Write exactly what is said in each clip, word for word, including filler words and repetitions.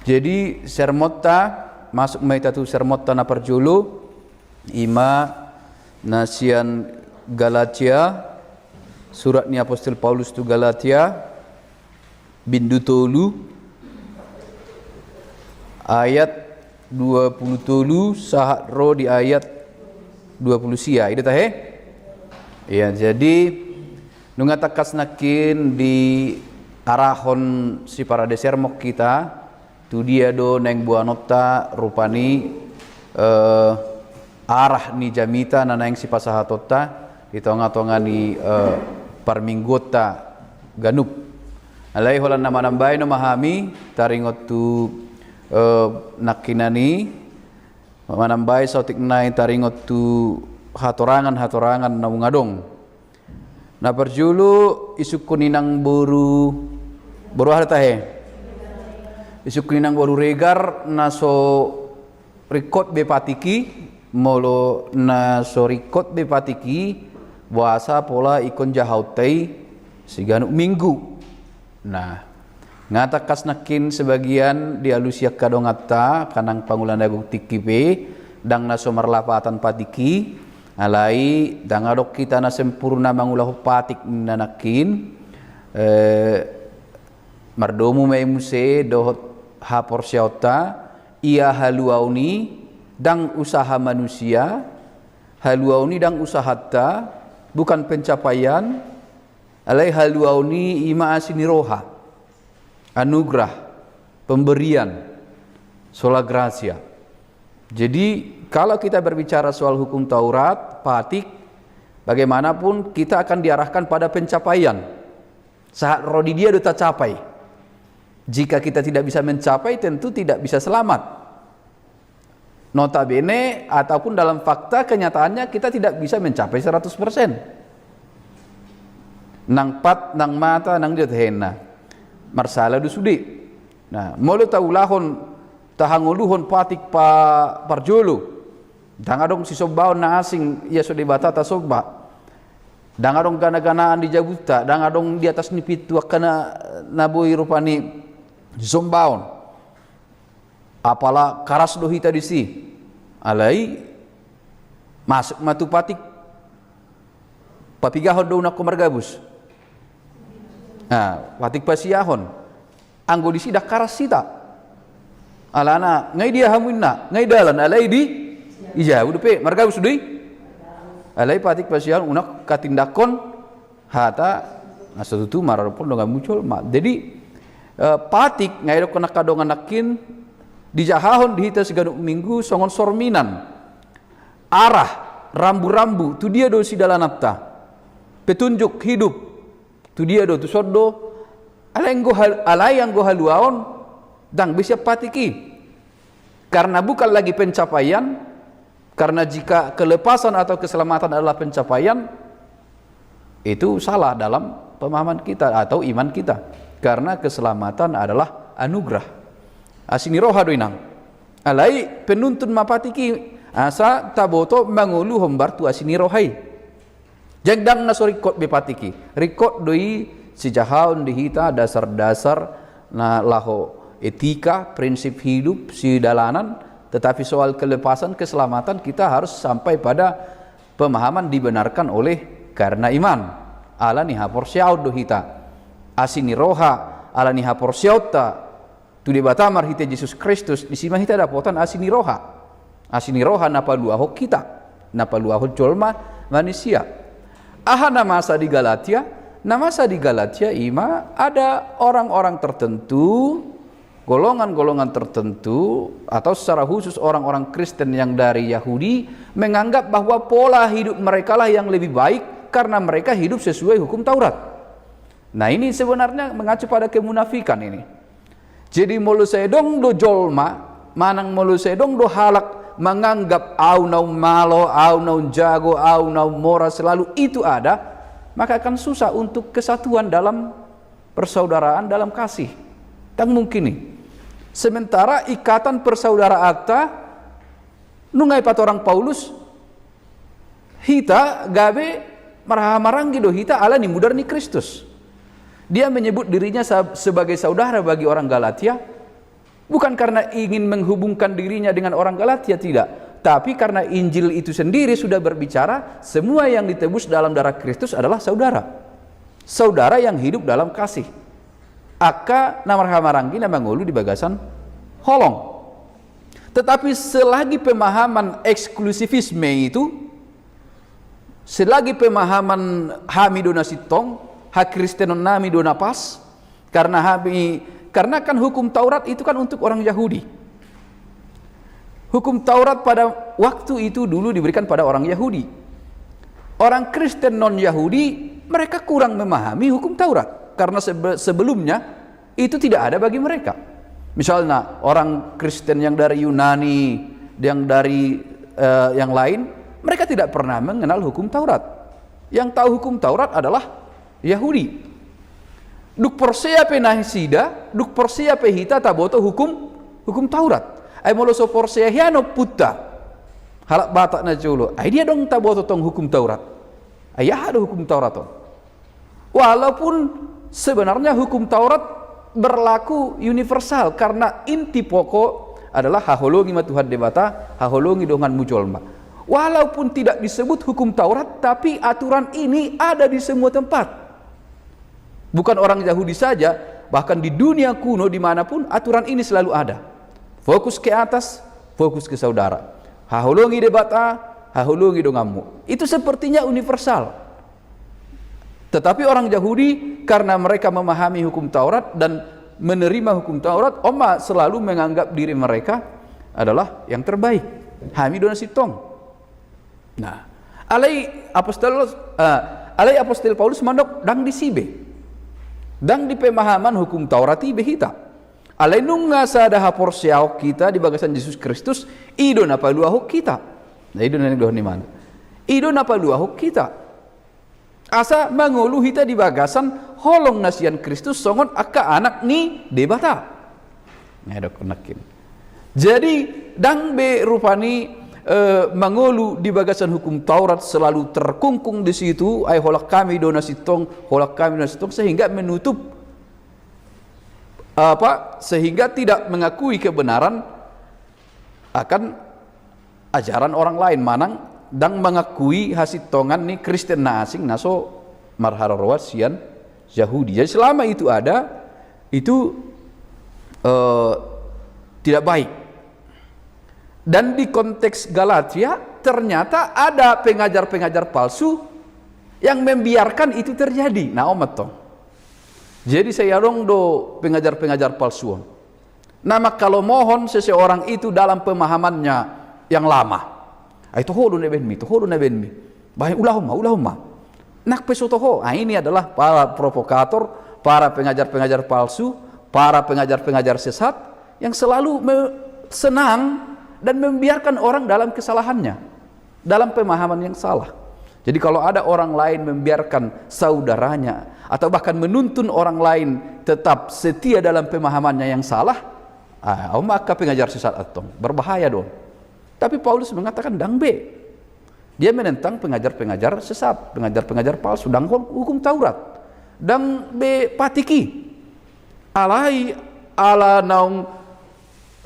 Jadi, sermonta, masuk ma hita tu sermonta na parjolo, ima na sian Galatia, surat ni apostel Paulus tu Galatia, bindu tolu, ayat dua pulu tolu sahat ro di ayat dua pulu sia. Ida tahe? Iya, jadi nunga tangkas nangkin diarahon siparade sermon hita, tu dia do naeng boanonta rupani, eh, arah ni jamita na naeng sipasahatonta di tonga-tonga ni, eh, parmingguonta ganup. Alai holan na manambai nama hami taringot tu, eh, nangkinan i, manambai saotik nai taringot tu hatorangan-hatorangan naung adong. Na parjolo, isungkun inang boru, boru aha do tahe? Isungkun inang boru Regar na so ringkot be patik i, molo na so ringkot be patik i, boasa pola ingkon jahaonta i siganup minggu. Nah, nga tangkas nangkin sebagian dialusi angka donganta, kanang pangula na agung tingki pe, ndang na so marlapatan patik i, alai ndang adong hita na sempurna mangulahon patik ninna nangkin, eh, mardomu ma i muse dohot haporseaonta, ia haluaon i ndang usaha manusia, haluaon i ndang usahanta, bukan pencapaian, alai haluaon i ima asi ni roha, anugerah, pemberian, sola gratia. Jadi, kalau kita berbicara soal hukum Taurat, patik, bagaimanapun kita akan diarahkan pada pencapaian. Sahat ro di dia do tacapai. Jika kita tidak bisa mencapai, tentu tidak bisa selamat. Notabene, ataupun dalam fakta kenyataannya kita tidak bisa mencapai seratus persen. Nang pat, nang mata, nang dia tahenna. Marsala do sude. Nah, molo taulahon, tahangoluhon patik pa, parjolo. Ndang adong sisombaon na asing, ia so Debata tasomba. Ndang adong gana-ganaan di jabunta, ndang adong di atas ni pintu angka na, na boi rupani sisombaon. Apala karas do hita disi. Alai masuk ma tu patik, papigahon do unangkon margabus. Nah, patik pasiahon. Anggo disi ndang karas hita. Alana, nga i dia hamu inna, nga i dalan, alai di, ija, udah pe, margabus do i. Alai patik pasiahon unang katindanghon hata na so tutu maradophon dongan mujol ma. Jadi, eh, patik, nga i dohot angka dongan nangkin, dijahahon di hita siganup minggu songon sorminan. Arah, rambu-rambu, tu dia do sidalananta. Petunjuk hidup, tu dia do, tuson do. Alai anggo hal-, alai anggo haluaon, ndang be sian patik i. Karena bukan lagi pencapaian, karena jika kelepasan atau keselamatan adalah pencapaian, itu salah dalam pemahaman kita atau iman kita. Karena keselamatan adalah anugerah. Asi ni roha do inang. Alai penuntun ma patik i, asa taboto mangolu hombar tu asi ni roha i. Jang ndang na so ringkot be patik i. Ringkot do i sijahaon di hita dasar-dasar na laho etika, prinsip hidup, sidalanan, tetapi soal kelepasan, keselamatan, kita harus sampai pada pemahaman dibenarkan oleh karena iman. Ala ni haporseaon do hita. Asi ni roha, ala ni haporseaonta tu Debata marhite Jesus Kristus, disi ma hita dapotan asi ni roha. Asi ni roha na paluahon hita, na paluahon jolma manisia. Aha na masa di Galatia? Na masa di Galatia ima ada orang-orang tertentu, golongan-golongan tertentu, atau secara khusus orang-orang Kristen yang dari Yahudi, menganggap bahwa pola hidup merekalah yang lebih baik karena mereka hidup sesuai hukum Taurat. Nah, ini sebenarnya mengacu pada kemunafikan ini. Jadi molo sai adong do jolma, manang molo sai adong do halak menganggap au naung malo, au naung jago, au naung mora selalu itu ada, maka akan susah untuk kesatuan dalam persaudaraan, dalam kasih. Ndang mungkin i. Sementara ikatan persaudaraanta nunga ipatorang Paulus, hita gabe marhahamaranggi do hita ala ni mudar ni Kristus. Dia menyebut dirinya sa-, sebagai saudara bagi orang Galatia, Bukan karena ingin menghubungkan dirinya dengan orang Galatia, tidak. Tapi karena Injil itu sendiri sudah berbicara, semua yang ditebus dalam darah Kristus adalah saudara. Saudara yang hidup dalam kasih. Angka na marhahamaranggi na mangolu di bagasan holong. Tetapi selagi pemahaman eksklusivisme itu, selagi pemahaman hami do na sintong, hakristenon nami do na pas, karena hami, karena kan hukum Taurat itu kan untuk orang Yahudi. Hukum Taurat pada waktu itu dulu diberikan pada orang Yahudi. Orang Kristen non-Yahudi, mereka kurang memahami hukum Taurat. Karena sebe-, sebelumnya itu tidak ada bagi mereka. Misalnya, orang Kristen yang dari Yunani, yang dari, eh, yang lain, mereka tidak pernah mengenal hukum Taurat. Yang tahu hukum Taurat adalah Yahudi. Dung porsea pe nasida, dung porsea pe hita taboto hukum, hukum Taurat. Ai molo so porsea hian ompunta, halak Batak na jolo, ai dia dong taboto tong hukum Taurat? Ai aha do hukum Taurat on? Walaupun sebenarnya hukum Taurat berlaku universal, karena inti pokok adalah haholongi ma Tuhan Debata, haholongi donganmu jolma. Walaupun tidak disebut hukum Taurat, tapi aturan ini ada di semua tempat. Bukan orang Yahudi saja, bahkan di dunia kuno dimanapun aturan ini selalu ada. Fokus ke atas, fokus ke saudara. Haholongi Debata, haholongi donganmu. Itu sepertinya universal. Tetapi orang Yahudi, karena mereka memahami hukum Taurat dan menerima hukum Taurat, on ma selalu menganggap diri mereka adalah yang terbaik. Hami do na sintong. Nah, alai apostel, eh, alai apostel Paulus mandok ndang disi be. Ndang di pemahaman hukum Taurat i be hita. Alai nunga sada haporseaon hita di bagasan Jesus Kristus, i do na paluahon hita. Nah, i do na nidok ni mana? I do na paluahon hita. Asa mangolu hita di bagasan holong na sian Kristus songon angka anak ni Debata. Nah, dok nangkin. Jadi, ndang be rupani, eh, mangolu di bagasan hukum Taurat selalu terkungkung di situ, ai holan hami do na sintong, holan hami do na sintong, sehingga menutup, apa, sehingga tidak mengakui kebenaran akan ajaran orang lain, manang ndang mengakui hasintongan ni Kristen na asing na so marharoroan sian Yahudi. Jadi selama itu ada, itu, eh, tidak baik. Dan di konteks Galatia, ternyata ada pengajar-pengajar palsu yang membiarkan itu terjadi. Nah, on ma tong. Jadi sai adong do pengajar-pengajar palsu on. Na mangkalomohon seseorang itu dalam pemahamannya yang lama. Ai toho do na ibaenmi, toho do na ibaenmi. Bahen, ulahon ma, ulahon ma. Nang pe so toho, ah, ini adalah para provokator, para pengajar-pengajar palsu, para pengajar-pengajar sesat yang selalu me-, senang dan membiarkan orang dalam kesalahannya, dalam pemahaman yang salah. Jadi, kalau ada orang lain membiarkan saudaranya atau bahkan menuntun orang lain tetap setia dalam pemahamannya yang salah, ah, on ma angka pengajar sesat antong, berbahaya do on. Tapi Paulus mengatakan ndang be. Dia menentang pengajar-pengajar sesat, pengajar-pengajar palsu, ndang hol hukum Taurat. Ndang be patik i. Alai ala naung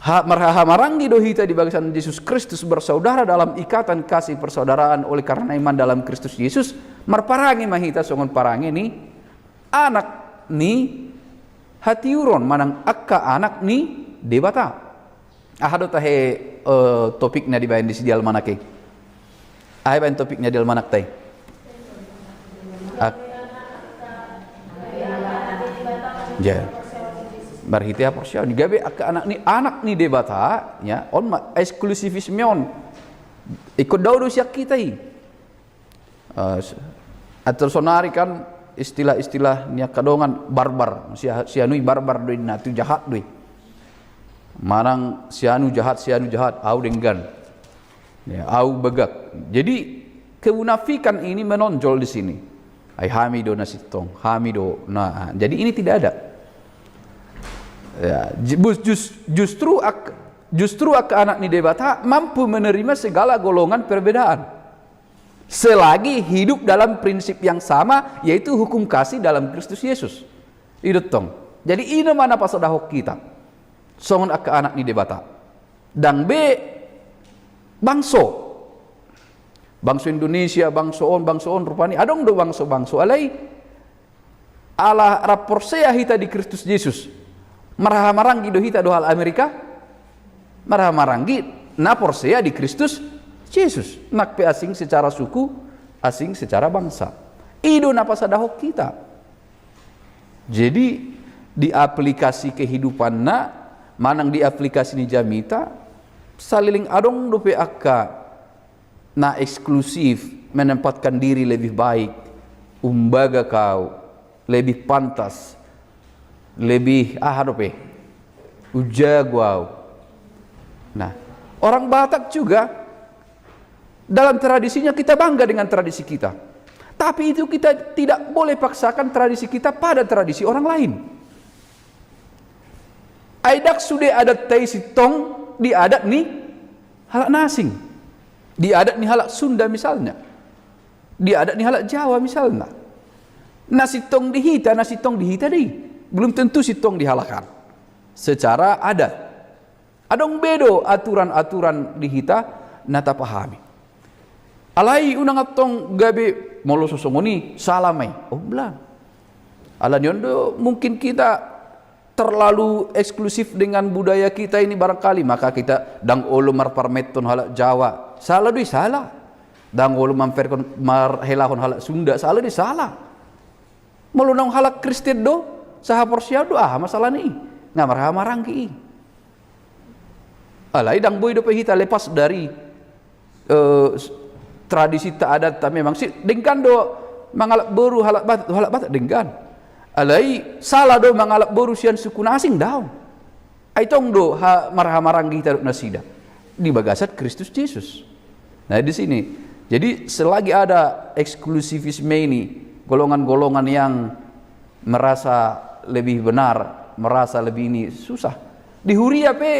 ha-, marhahamaranggi do hita di bagasan Jesus Kristus, bersaudara dalam ikatan kasih persaudaraan oleh karena iman dalam Kristus Yesus, marparange ma hita songon parange ni anak ni hatiuron, manang angka anak ni Debata. Aha do tahe, eh, topikna dibaen disi di almanak i? Aha dibaen topikna di almanak ta i? Ak-, ya. Marhite haporseaon. Gabe angka anak ni, anak ni Debata, ya, on ma eksklusivisme on. Ingkon dao do sian hita i. Eh, s-, atur sonari kan istilah-istilah ni angka dongan barbar, si a-, si anu i barbar do inna, tu jahat do i. Manang si anu jahat, si anu jahat, au denggan. Ya, au bagak. Jadi, kemunafikan ini menonjol di sini. Ai hami do na sintong, hami do na, jadi ini tidak ada. Ya, ju-, bus-, jus-, justru ak-, justru angka anak ni Debata mampu menerima segala golongan perbedaan. Selagi hidup dalam prinsip yang sama, yaitu hukum kasih dalam Kristus Yesus. I do tong. Jadi, i do ma na pasodahon hita. songon angka anak ni Debata. Ndang be bangso. Bangso Indonesia, bangso on, bangso on, rupani adong do bangso-bangso, alai ala rap porsea hita di Kristus Jesus. Marhahamaranggi do hita dohot Amerika? Marhahamaranggi na porsea di Kristus Jesus. Nang pe asing secara suku, asing secara bangsa. I do na pasadahon hita. Jadi, di aplikasi kehidupanna, manang di aplikasi ni jamita, saleleng adong dope angka na eksklusif, menempatkan diri lebih baik, umbaga kau, lebih pantas, lebih aha dope, umjago au. Nah, orang Batak juga dalam tradisinya kita bangga dengan tradisi kita. Tapi itu kita tidak boleh paksakan tradisi kita pada tradisi orang lain. Ai ndang sude adatta i sintong di adat ni halak na asing. Di adat ni halak Sunda misalnya. Di adat ni halak Jawa misalnya. Na sintong di hita, na sintong di hita do i. Belum tentu sintong di halak an. Secara adat. Adong be do aturan-aturan di hita na tapahami. Alai unang antong gabe molo so songon i, sala ma i. Omblang. Ala ni on do mungkin kita terlalu eksklusif dengan budaya kita ini barangkali, maka kita ndang olo marparmeton halak Jawa. Sala do i, sala. Ndang olo mamperkon marhelahon halak Sunda, sala do i, sala. Molo naung halak Kristen do, sahaporseaon do, aha masalahna i? Nga marhahamaranggi i. Alai ndang boi dope hita lepas dari, eh, s-, tradisita adatta memang. Si, denggan do mangalap boru halak Bat-, halak Batak, denggan. Alai sala do mangalap boru sian suku na asing, daong. Ai tong do ha-, marhahamaranggi hita dohot nasida di bagasan Kristus Jesus. Nah, di sini. Jadi, selagi ada eksklusivisme ini, golongan-golongan yang merasa lebih benar, merasa lebih ini, susah. Di huria pe,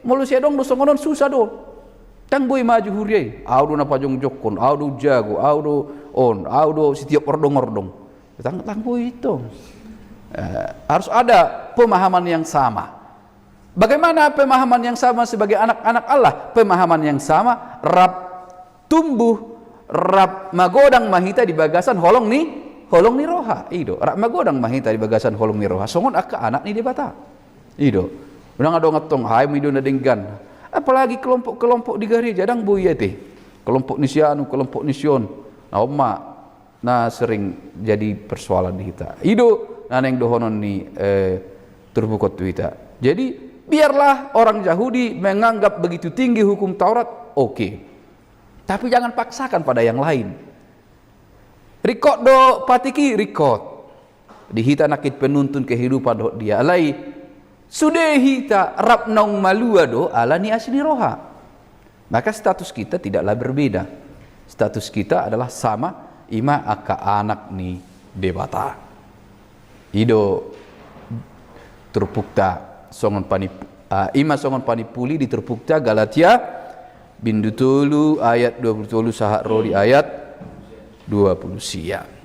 molo sai adong do songon on, susah do. Ndang boi maju huria i. Au do na pajongjongkon, au do jago, au do on, au do sitiop ordong-ordong. Ndang, ndang boi tong. Eh, harus ada pemahaman yang sama. Bagaimana pemahaman yang sama sebagai anak-anak Allah? Pemahaman yang sama, rap tumbuh, rap magodang ma hita di bagasan holong ni, holong ni roha. I do, rap magodang ma hita di bagasan holong ni roha. Songon angka anak ni Debata. I do. Unang adong antong, hai, i do na denggan. Apalagi kelompok-kelompok di gareja, ndang boi ate. Kelompok ni si anu, kelompok ni si on. Nah, on ma na sering jadi persoalan di hita. I do na naeng dohonon ni, eh, turpuk on tu hita. Jadi, biarlah orang Yahudi menganggap begitu tinggi hukum Taurat, oke. Tapi jangan paksakan pada yang lain. Ringkot do patik i, ringkot. Di hita nangkin penuntun kehidupan dohot dia. Alai, sude hita rap naung malua do ala ni asi ni roha. Maka status kita tidaklah berbeda. Status kita adalah sama, i ma angka anak ni Debata. I do turpukta songon panip-, ah, i ma songon panimpuli di turpukta Galatia, bindu tolu ayat dua puluh tolu sahat ro di ayat dua puluh sia.